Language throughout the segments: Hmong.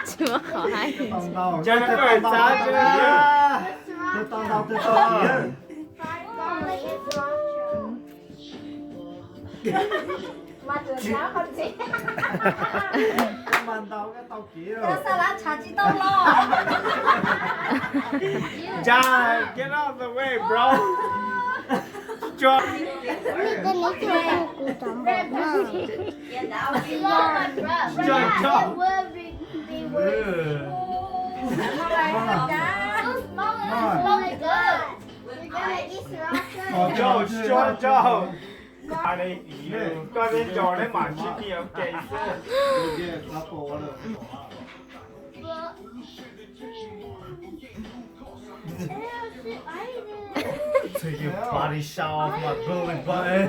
Tsis muaj qhov hais. Cov no koj xav tsis? Mas tsuas xav qhov txiv. Koj mas ntaus koj tau kev. Koj xav lav tshav tsis tau los. Jai, get out of the way, bro. Cua. Koj neb tsis hu kuv cov npaum no. Cua, cua. Cua, cua. Koj neb nco neb mam sib nyiam ua ke xwb. Take your body shot off my belly button.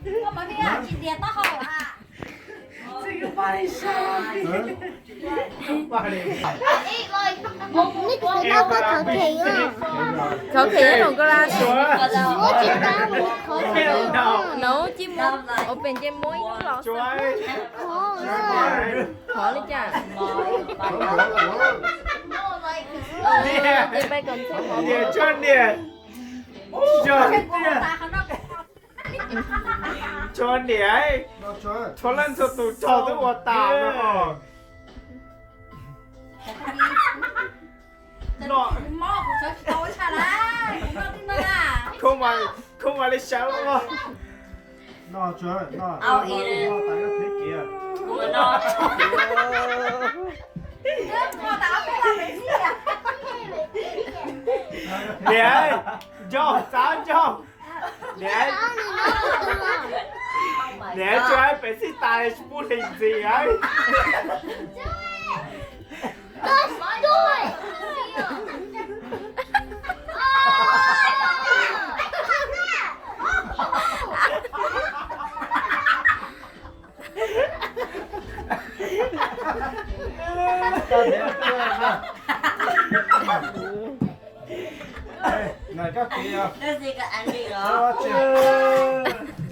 Koj mas tsis ntiav taub hau hos? Take your body shot off. Neb tus tau koj khov khem os. Khov khem nyob rau koj lab. Muab tsis tau, khov khem. Nov cia muab, ua pem nce muab ib lub los xwb. Khov li cas? Tis pais kom ntxhw hov. Niam, tso niam. Tso niam, txhua leej txhua tus tso twb ua tas no. Khub mas li sawv los. Niam, nco xav nco. Niam, niam tsuas hais pem xij tas tsis pub hlis ntxiv.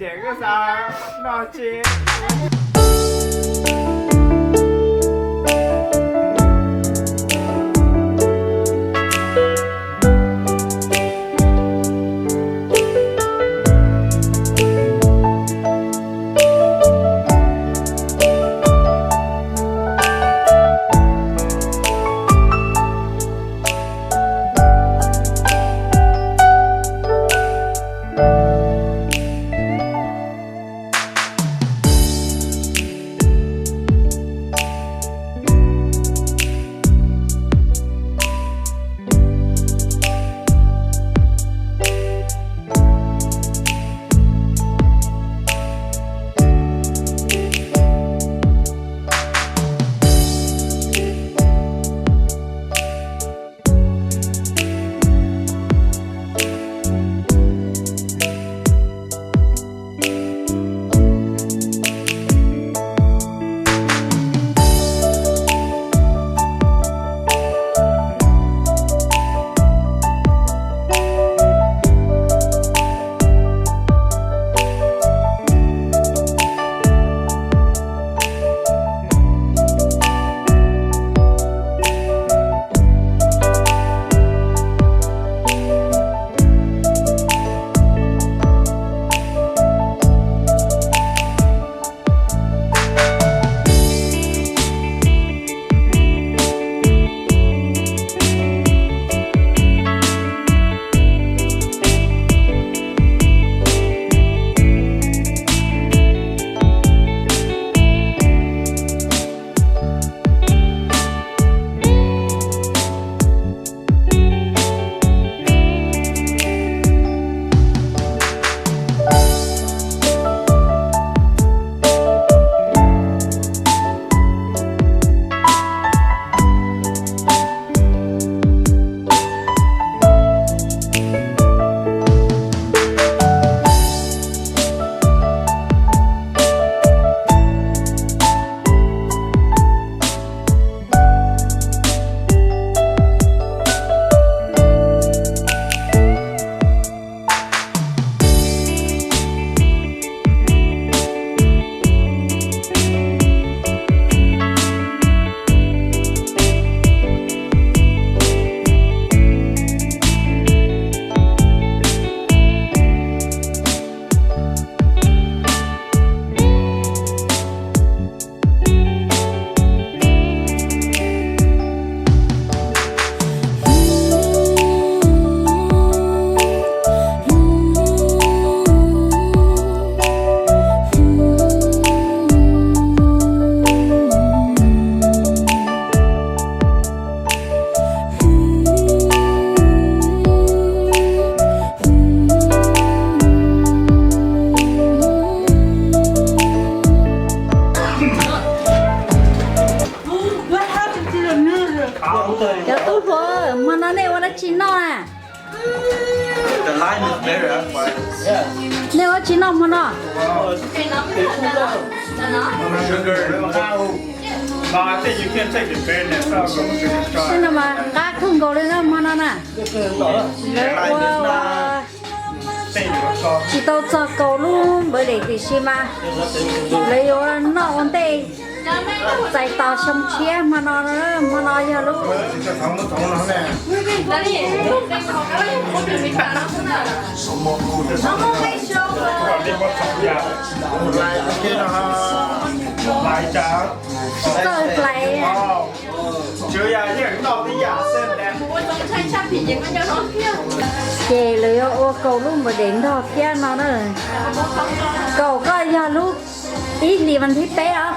Cem koj xav noj tsi? Cov tub hluas, hmo no nej ua dab tsi noj na? Nej ua dab tsi noj hmo no? Tej no mas qab kawg nkaus li na hmo no na. Lawv ua tsis tau txog kaus lub npawv dev tiam sis mas lawv yuav noj ua ntej txais tos xyoo tshiab hmo no, hmo no yog lub txawj hlais. Ces lawv yuav ua kaus lub npawv dev nrog thiab no na. Kaus koj yog lub ib hlis vas thib peb os.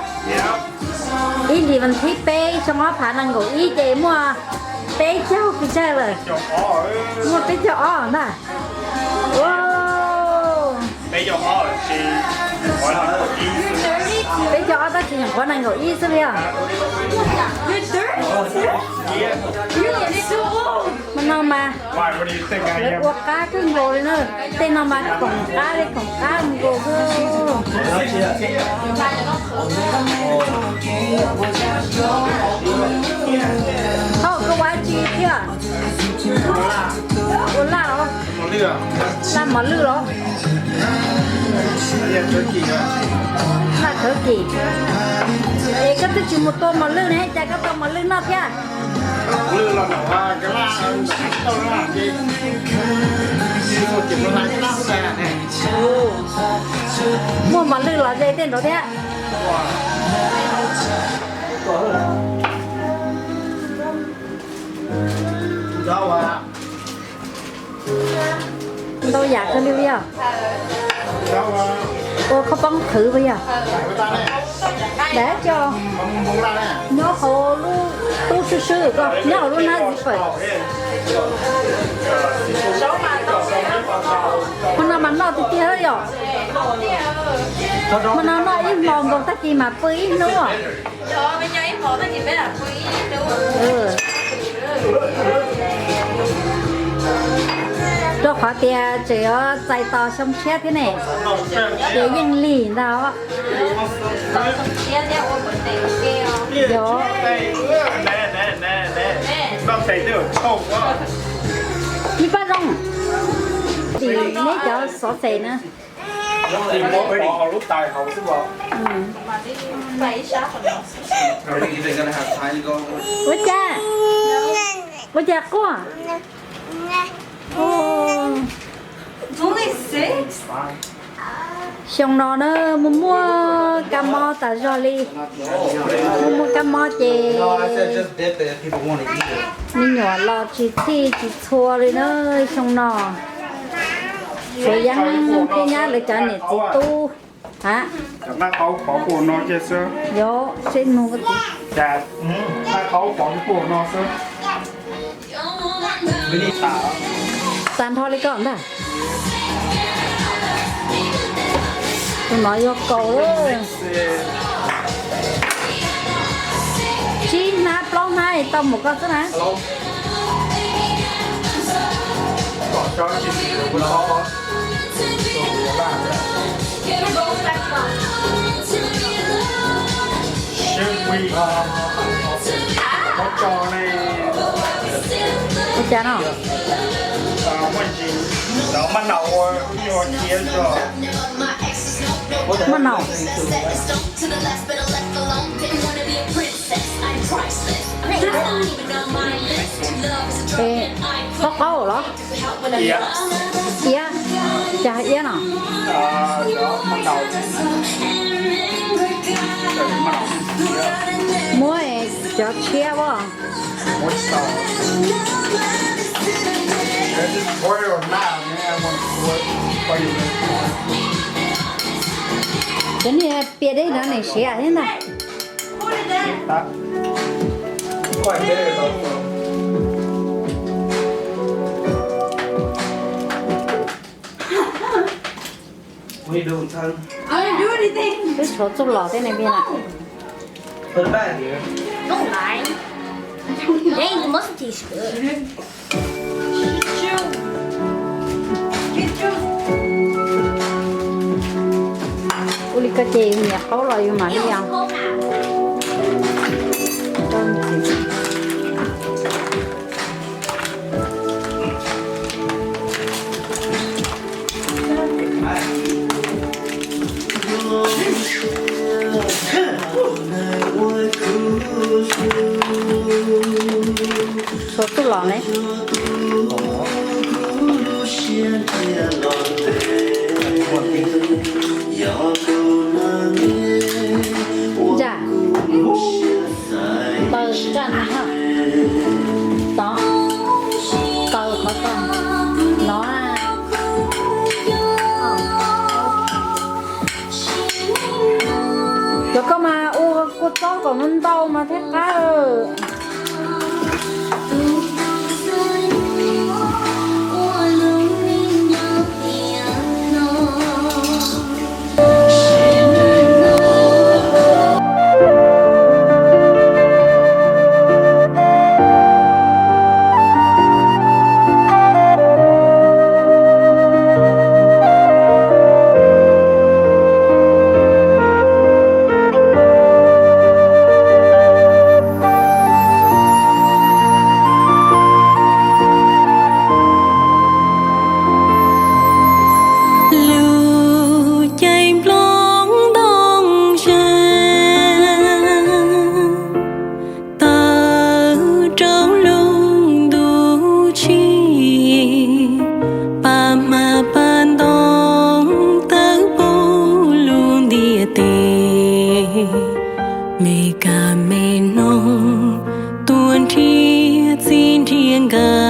Ib hlis vas thib peb xyoo ob phav nees nkaum ib ces muaj peb caug pes tsawg lawm? Muaj peb caug ob ntag. Peb caug ob tab sis nyuam qhuav nees nkaum ib xwb li os. Hmo no mas lawv ua qab kawg nkaus li na. Tej no mas khoom qab li khoom qab nkaus xwb. Thaum koj ua dab tsi thiab? Ua laj los? Laj mos lwj los? Laj thawv kim. Es koj twb tsis mus tua mos lwj ne, cas koj tua mos lwj noj thiab? Muaj mos lwj los ze tej nraud thiab. Ntau yam kawg li puas yog? Ua khaub poob qhwv puas yog? Dav coj nyob hauv lub tub swb swb ko, nyob hauv lub hnab zipper. Hmo no mas noj tiag tiag yom. Hmo no noj ib hmo nkaus tag kis mas pw ib hnub. Rau qhov tias tseem yuav txais tos xyoo tshiab thiab ne, ces yeej lig ntag. Yog ib pab zoo, tim neb cov xov xwm na. Ua cas, ua cas quaj? Xyoo no na muaj muaj kab mob tas zog li, muaj muaj kab mob ces me nyuam los tsis txhij tsis txhua li na xyoo no. Suav Yeeb thiab nyab lawv cov niam txiv tub. Yog, seb nug, tas nrho li koj ntag. Tus no yog kaus lawm. Tsib hnab plaub hnab tau mus koj xwb na. Ua cas no? Maj naus. Qaub qaub los? Iab, cas iab no? Muab cov tshiab as. Cov niag pias dej no nws siav thiab ntag. Twb tshuav txuj lom tej ne pig na. Ua li ko ces yus nyiam qaub los yus mam li os. Tshuav txuj lom ne. Ntsa, taws ntsa no, tod, taws qhov ko, no na. Cov koj mas ua kua txob kom ntau mas thiaj qab. Lub caij nplooj ntoo ze, tawm rau lub ntuj tshis, paj hmab paj ntoo tawm pub lub ntiaj teb, me kab me noog tuaj nrhiav txiv nrhiav nkawm.